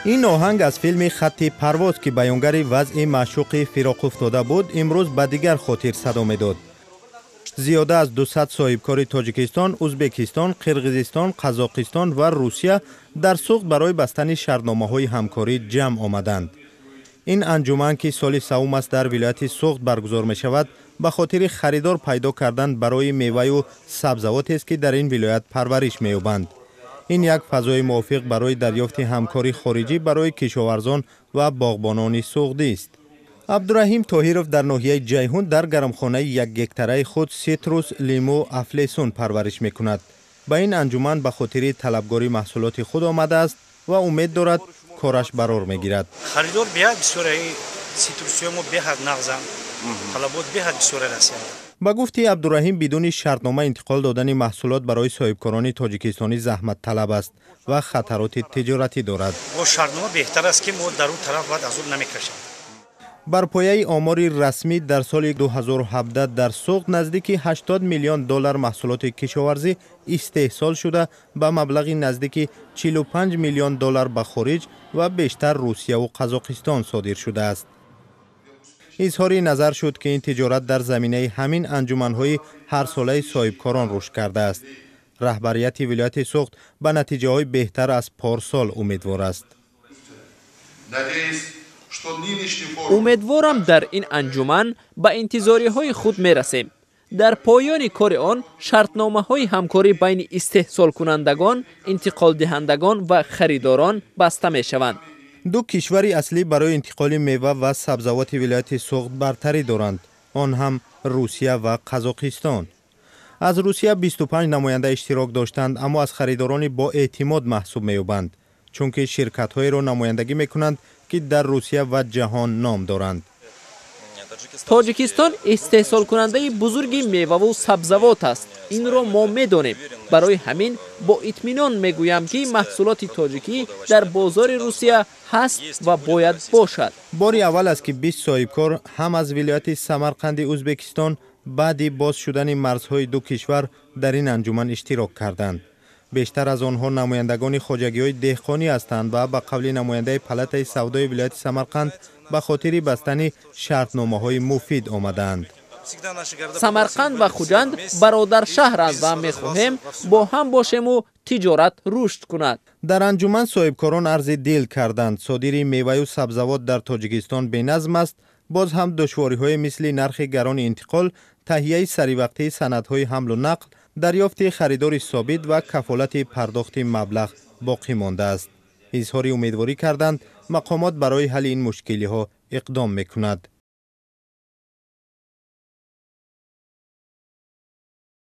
Ин оҳанг аз филми «Хатти парвоз», ки баёнгари вазъи маъшуқи фироқуфтода буд, имрӯз ба дигар хотир садо медод. Зиёда аз 200 соҳибкори Тоҷикистон, Узбекистон, Қирғизистон, Қазоқистон ва Русия дар Суғд барои бастани шартномаҳои ҳамкорӣ ҷамъ омаданд. Ин анҷуман, ки соли саввум аст дар вилояти Суғд баргузор мешавад, ба хотири харидор пайдо кардан барои меваю сабзавотест, ки дар ин вилоят парвариш меёбанд. Ин як фазои мувофиқ барои дарёфти ҳамкори хориҷӣ барои кишоварзон ва боғбонони суғдист. Абдураҳим Тоҳиров дар ноҳияи Ҷайҳун дар гармхонаи якгектараи худ ситрус, лимӯ, афлесун парвариш мекунад. Ба ин анҷуман ба хотири талабгори маҳсулоти худ омадааст ва умед дорад, кораш барор мегирад. Харидор беҳад бисёр, ситрусиҳои мо беҳад нағзанд, талабот беҳад бисёре Россия. Ба гуфти Абдураҳим, бидуни шартнома интиқол додани маҳсулот барои соҳибкорони тоҷикистонӣ заҳматталаб аст ва хатароти тиҷоратӣ дорад. Бо шартнома беҳтар аст, ки мо дар он тараф баъд азоб намекашем. Бар пояи омори расмӣ, дар соли 2017 дар Суғд наздики 80 миллион доллар маҳсулоти кишоварзӣ истеҳсол шуда, ба маблағи наздики 45 миллион доллар ба хориҷ ва бештар Русияву Қазоқистон содир шудааст. Изҳори назар шуд, ки ин тиҷорат дар заминаи ҳамин анҷуманҳои ҳарсолаи соҳибкорон рушд кардааст. Раҳбарияти вилояти Суғд ба натиҷаҳои беҳтар аз порсол умедвор аст. Умедворам, дар ин анҷуман ба интизориҳои худ мерасем. Дар поёни кори он шартномаҳои ҳамкорӣ байни истеҳсолкунандагон, интиқолдиҳандагон ва харидорон баста мешаванд. Ду кишвари аслӣ барои интиқоли мева ва сабзавоти вилояти Суғд бартарӣ доранд, он ҳам Русия ва Қазоқистон. Аз Русия 25 намоянда иштирок доштанд, аммо аз харидорони боэътимод маҳсуб меёбанд, чунки ширкатҳоеро намояндагӣ мекунанд, ки дар Русия ва ҷаҳон ном доранд. Тоҷикистон истеҳсолкунандаи бузурги меваву сабзавот аст, инро мо медонем. Барои ҳамин бо итминон мегӯям, ки маҳсулоти тоҷикӣ дар бозори Русия ҳаст ва бояд бошад. Бори аввал аст, ки 20 соҳибкор ҳам аз вилояти Самарқанди Узбекистон баъди боз шудани марзҳои ду кишвар дар ин анҷуман иштирок карданд. Бештар аз онҳо намояндагони хоҷагиҳои деҳқонӣ ҳастанд ва ба қавли намояндаи палатаи савдои вилояти Самарқанд, ба хотири бастани шартномаҳои муфид омадаанд. Самарқанд ва Хуҷанд бародаршаҳранд ва мехоҳем бо ҳам бошему тиҷорат рушд кунад. Дар анҷуман соҳибкорон арзи дил карданд: содири меваю сабзавот дар Тоҷикистон беназм аст. Боз ҳам душвориҳое мисли нархи гарони интиқол, таҳияи саривақтии санадҳои ҳамлу нақл, дарёфти харидори собит ва кафолати пардохти маблағ боқӣ мондааст. Изҳори умедворӣ карданд, мақомот барои ҳалли ин мушкилиҳо иқдом мекунад.